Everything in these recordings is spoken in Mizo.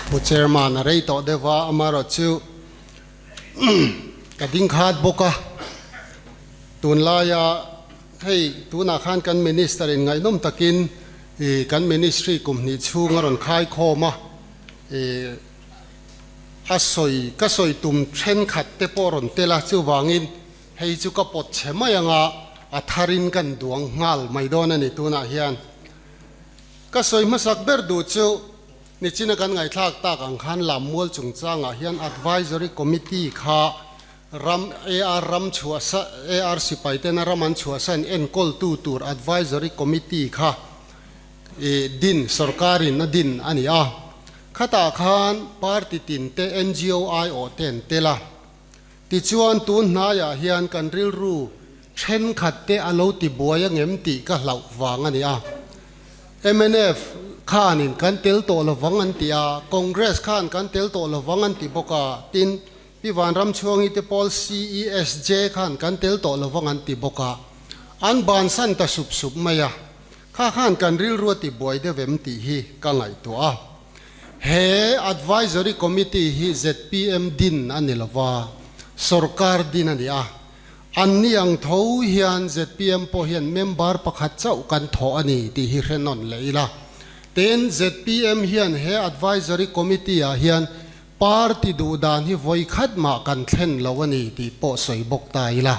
Pu Chairman a rei tawh deuh a, amaherawhchu ka ding khat bawk a, tunlaia hei tunah khan kan Minister in ngaihnawm takin ih kan Ministry kum hnih chhung a rawn khai khawm a, ih a sawi ka sawi tum thenkhat te pawh a rawn tel a, chuvangin hei chu ka pawt chhe mai anga a tharin kan duang nghal mai dawn a ni tunah hian. Ka sawi hmasak ber duh chu nichina kan ngaihthlak tak ang khan Lammual chungchangah hian Advisory Committee kha ram AR ram chhuahsa AR sipai tena ram an chhuahsan enkawltu tur Advisory Committee kha ih din sorkarin a din a ni a. Khatah khan party tin te ngo aiawh te an tel a. Tichuan tun hnaiah hian kan rilru thenkhat te a lo ti buai angem tih ka hlauh vang a ni a. Mnf khanin kan tel tawh lovang an ti a, Congress khan kan tel tawh lovang an ti bawk a, tin Pi Vanramchhuangi te pawl CESJ khan kan tel tawh lovang an ti bawk a. An bansan ta sup sup mai a. Kha khan kan rilru a ti buai deuh em tih hi ka ngaihtuah a. He Advisory Committee hi zpm din a ni lova, sorkar din a ni a. An ni ang tho hian zpm pawh hian member pakhat chauh kan thawh a ni tih hi hre nawn leh ila. Tin, zpm hian he Advisory Committee ah hian party duh dan hi vawi khat mah kan thlen lo a ni tih pawh sawi bawk ta ila.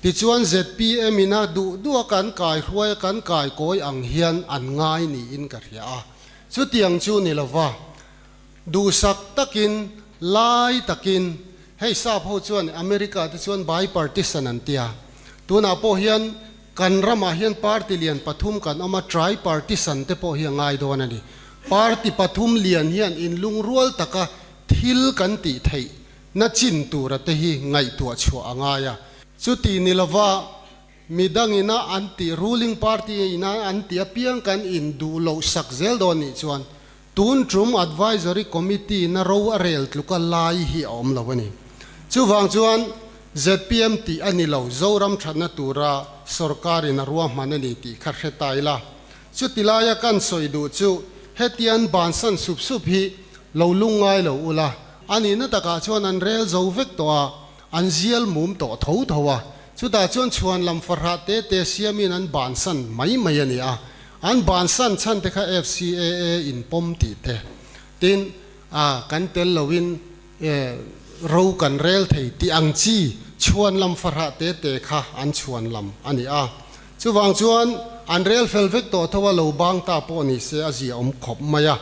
Tichuan zpm ina duh duh a kan kaihruai a kan kaikawi ang hian an ngai niin ka hria a. Chutiang chu ni lova, duhsak takin, lai takin, hei sap ho chuan America te chuan bipartisan an tia, tunah pawh hian kan ramah hian party lian pathum kan awm a, tripartisan te pawh hi a ngai dawn a ni. Party pathum lian hian inlungrual taka thil kan tih theih na chin tura te hi ngaihtuah chhuah a ngai a. Chuti ni lova, Mi dangina an tih, ruling party ina an tih apiang kan in duh loh sak zel dawn nih chuan tun tum advisory committee na ro a rel tluka lai hi a awm lo a ni. Chuvang chuan zpm tih a ni lo, Zoram thatna tura sorkarin a ruahman a ni tih kha hre ta ila. Chuti laia kan sawi duh chu hetian bansan sup sup hi lo lungngai lo ula, a nihna takah chuan an rel zo vek tawh a, an zial mum tawh tho tho a, Chutah chuan chhuan lam farhah te te siamin an bansan mai mai a ni a, an bansan chhan te kha FCAA in pawm tih te, tin a kan tel loin e ro kan rel thei tih ang chi chhuan lam farhah te te kha an chhuan lam a ni a. Chuvang chuan an rel fel vek tawh tho a lo bang ta pawh ni se a zia awm khawp mai a.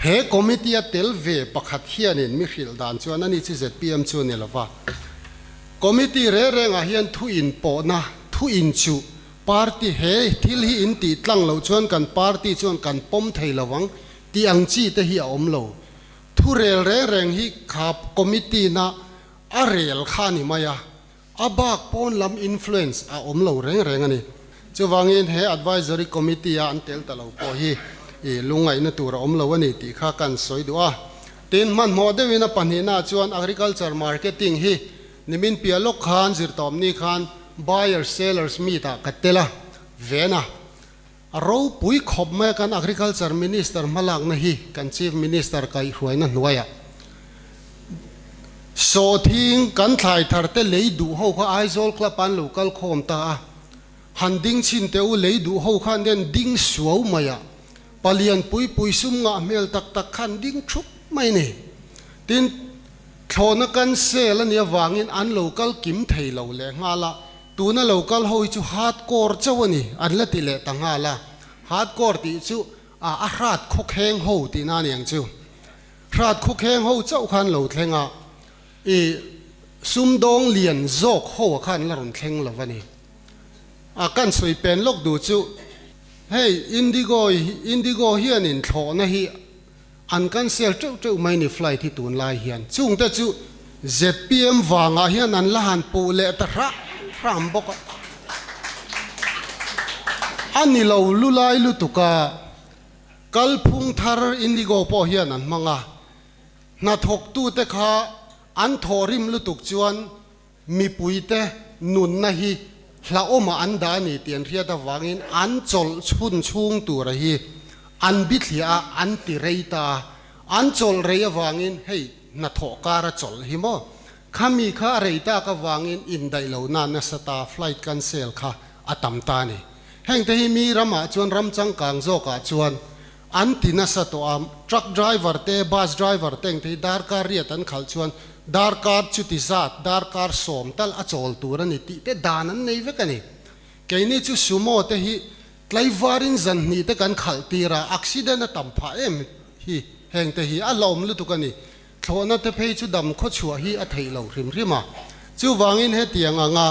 He committee a tel ve pakhat hianin mi hrilh dan chuan ani chu zpm chu a ni lova. Committee reng rengah hian thu inpawhna, thu inchuh, party he thil hi in tih tlang loh chuan kan party chuan kan pawm thei lo ang tih ang chi te hi a awm lo. Thu rel reng reng hi kha committee na a rel kha a ni mai a, a bak pawn lam influence a awm lo reng reng a ni. Chuvangin he advisory committee a an tel ta lo pawh hi i lungngaihna tur a awm lo a ni tih kha kan sawi duh a. Tin, hmanhmawh deuhin a pahnihnaah chuan agriculture marketing hi nimin piah lawk khan zirtawpni khan buyer sellers meet ah ka tel a, ven a. A ropui khawp mai a kan agriculture minister hmalakna hi kan chief minister kaihhruaina hnuaiah sawhthing kan thlai thar te lei duh ho kha Aizawl club ah an lo kal khawm ta a, han ding chhin teh u lei duh ho khan den ding suau mai a. Palian pui pui sum ngah hmel tak tak khan ding thup mai ni. Tin, thlawhna kan sel a nih avangin an lo kal kim thei lo leh nghal a, tuna lo kal ho hi chu hardcore chauh a ni, an la ti leh ta nghal a. Hardcore tih chu a a hrat khawkheng ho tihna a ni ang chu. Hrat khawkheng ho chauh khan lo thleng a, i sumdawng lian zawk ho a khan la rawn thleng lo a ni. A kan sawi pen lawk duh chu Hei Indigo Indigo hianin thlawhna hi an cancel teuh teuh mai ni flight hi tunlai hian. Chungte chu zpm vangah hian an la han puh leh ta hrah hram bawk a. A ni lo lulai lutuk a, kalphung thar Indigo pawh hian an hmang a. Hnathawktute kha an thawhrim lutuk chuan Mipuite nunna hi hlauhawmah an dah a ni tih an hriat avangin an chawlh chhun chhung tura hi an bithliah a, an ti rei ta a. An chawlh rei avangin hei hnathawh kara chawlh hi maw? Khami kha a rei tak avangin indaih lo na nasa ta flight cancel kha a tam ta a ni. Hengte hi mi ramah chuan ram changkang zawkah chuan an ti nasa tawh a, truck driver te, bus driver te engte hi darkar riat an khalh chuan darkar chuti zat, darkar sawm tal a chawl tur a ni tih te dan an nei vek a ni. Keini chu sumo te hi tlaivarin zan hnih te kan khalh tir a, accident a tam phah em hi hengte hi a hlauhawm lutuk a ni. Thlawhna te phei chu dam khawchhuah hi a theih lo hrim hrim a, chuvangin hetiang anga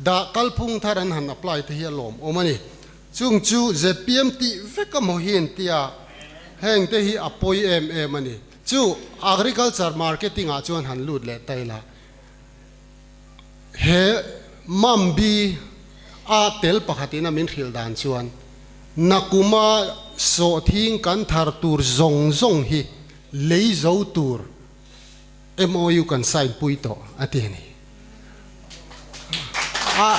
dah kalphung thar an han apply te hi a lawmawm a ni. Chung chu zpm tih vek a maw hi an tia, heng te hi a pawi em em a ni. Chu agriculture marketing ah chuan han lut leh ta ila, he Mambi a tel pakhatin a min hrilh dan chuan nakuma sawhthing kan thar tur zawng zawng hi Lei zo tur MOU kan sign pui tawh a ti a ni. A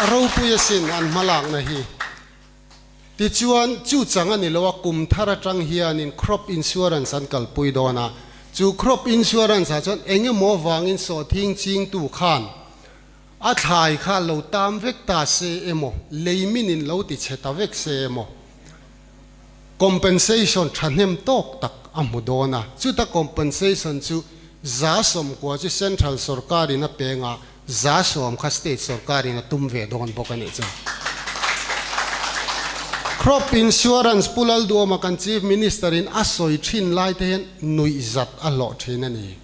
ropui asin an hmalakna hi. Tichuan chu chang a ni lo a, kum thar atang hianin crop insurance an kalpui dawn a, chu crop insurance ah chuan eng emaw vangin sawhthing chingtu khan a thlai kha lo tam vek ta se emaw, lei minin lo ti chhe ta vek se emaw, Compensation thahnem tawk tak a hmu dawn a, chuta compensation chu 190 chu central sorkarin a peng a, 110 kha state sorkarin a tum ve dawn bawk a nih chu. Crop insurance Pu Lalduama kan Chief Minister in a sawi thin lai te hian nuihzat a hlawh thin a ni.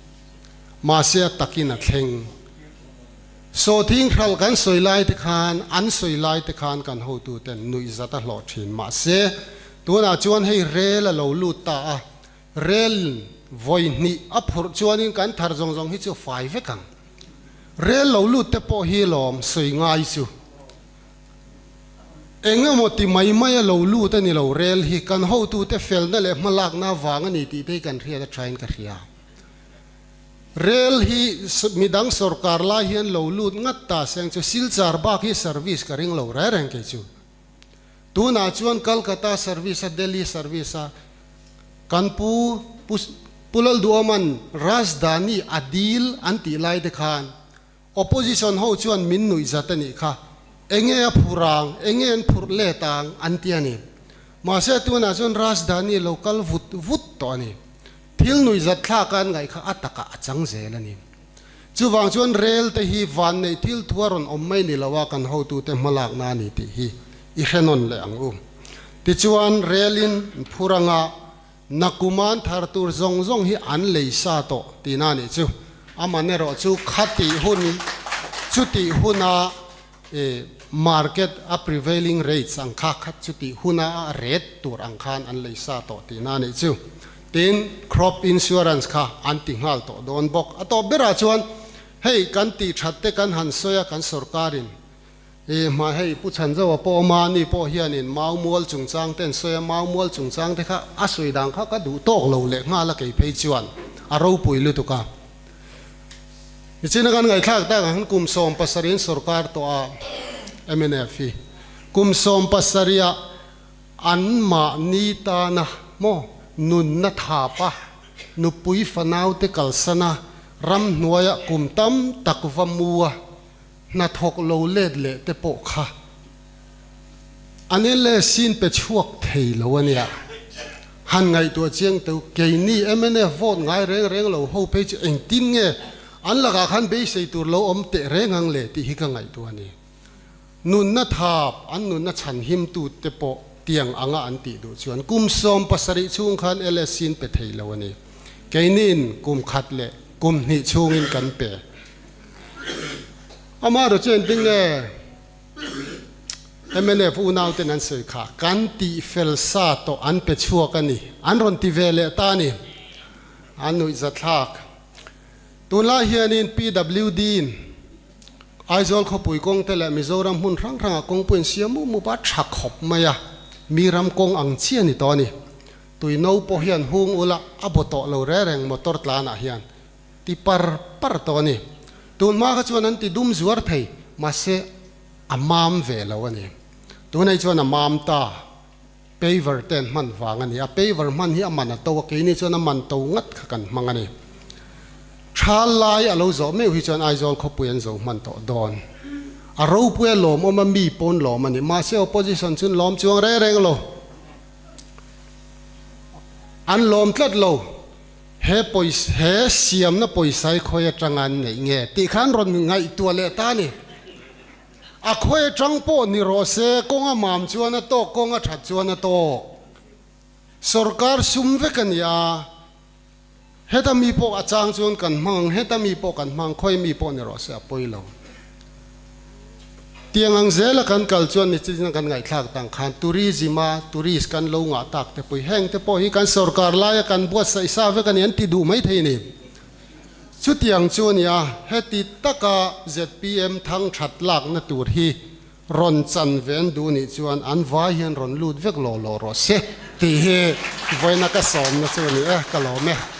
Mahse a takin a thleng. Sawhthing hralh kan sawi lai te khan, an sawi lai te khan kan hotuten nuihzat a hlawh thin. Mahse, tunah chuan hei rel a lo lut ta a, rel vawi hnih a phurh chuanin kan thar zawng zawng hi chu fai vek ang. Rel lo lut te pawh hi lawm sawi ngai chu. Eng emaw ti mai mai a lo lut a ni lo, rel hi kan hotute felna leh hmalakna avang a ni tih te hi kan hriat a thain ka hria. Rel hi midang sorkar lai hian lo lut ngat ta seng chu Silchar bak hi service ka ring lo reng reng kei chu. Tunah chuan Calcutta service a Delhi service a kan pu Pu Lalduaman Rajdhani a dil an tih lai te khan opposition ho chuan min nuih zat a nih kha. Enge a phur ang, enge an phurh let ang an ti a ni. Mahse tunah chuan Rajdhani lo kal vut vut tawh a ni. Thil nuihzat thlak a an ngaih kha a takah a chang zel a ni. Chuvang chuan rel te hi vanneih thil thu a rawn awm mai ni lo a kan hotute hmalakna a ni tih hi i hre nawn leh ang u. Tichuan relin phur anga nakuman thar tur zawng zawng hi an lei sa tawh tihna a nih chu. Aman erawh chu khatih hun chutih huna E market a prevailing rates ang kha khat chu tih huna a rate tur ang khan an lei sa tawh tihna a nih chu. Tin, crop insurance kha an ti nghal tawh dawn bawk. A tawp berah chuan hei kan tih that te kan han sawi a kan sorkarin e hma hei Pu Chhanzoa pawh awm a, ani pawh hianin mau mual chungchang te an sawi a, mau mual chungchang te kha a sawi dan kha ka duh tawk lo leh nghal a kei phei chuan a ropui lutuk a. Nichina kan ngaihthlak tak ang kum 70 in sorkar tawh a mnf hi kum 70 ah an mahni tana maw nunna thapa nupui fanau te kalsana ramhnuaia kum tam tak va mu a hnathawk lo let leh te pawh kha an LSC in pe chhuak thei lo a nia. Han ngaihtuah chiang teu, keini mnf vote ngai reng reng lo ho phei chu engtin nge an lakah khan beisei tur lo awm teh reng ang le tih hi ka ngaihtuah a ni. Nunna thap, an nunna chhan himtu te pawh tiang anga an tih duh chuan kum 70 chhung khan LSC in pe thei lo a ni. Keiniin kum khat leh kum hnih chhungin kan pe. Amaherawhchu chu engtin nge mnf unauten an sawi kha kan tih fel sa tawh an pe chhuak a ni. An rawn ti ve leh ta a ni. An nuihzathlak. Tunlai hianin PWD in Aizawl khawpui kawng te leh Mizoram hmun hrang hrangah kawngpui an siam mup mup a, tha khawp mai a, mi ram kawng ang chiah a ni tawh a ni. Tui no pawh hian hung ula a baw tawh lo reng reng motor tlanah hian. Ti par par tawh a ni. Tun hma kha chuan an ti dum zuar thei, mahse a mam ve lo a ni. Tunei chuan a mam ta. Paver te an hman vang a ni a, paver hman hi a man a to a, keini chuan a man to ngat kha kan hmang a ni. Thal lai a lo zawh meuh hi chuan Aizawl khawpui an zo hman tawh dawn. A ropui a lawmawm a, mi pawn lawm a ni. Mahse opposition chuan lawm chuang reng reng lo. An lawm tlat lo. He pawisa, he siamna pawisa hi khawi atanga an neih nge tih kha an rawn ngaihtuah leh ta a ni. A khawi atang pawh ni rawh se, kawng a mam chuan a tawk, kawng a that chuan a tawk. Sorkar sum vek a ni a, heta mi pawh a chang chuan kan hmang ang, heta mi pawh kan hmang, khawi mi pawh ni rawh se a pawi lo. Tiang ang zela kan kal chuan nichin kan ngaihthlak dang khan tourism a tourist kan lo ngah tak te pawh hi heng te pawh hi kan sorkar laia kan buatsaih sa vek a ni an ti duh mai thei a ni. Chutiang chu a ni a, heti taka zpm thang that lakna tur hi rawn chan ve an duh nih chuan an vai hian rawn lut vek lawh lawh rawh se tih hi vawiina ka sawmna chu a ni e, ka lawm e.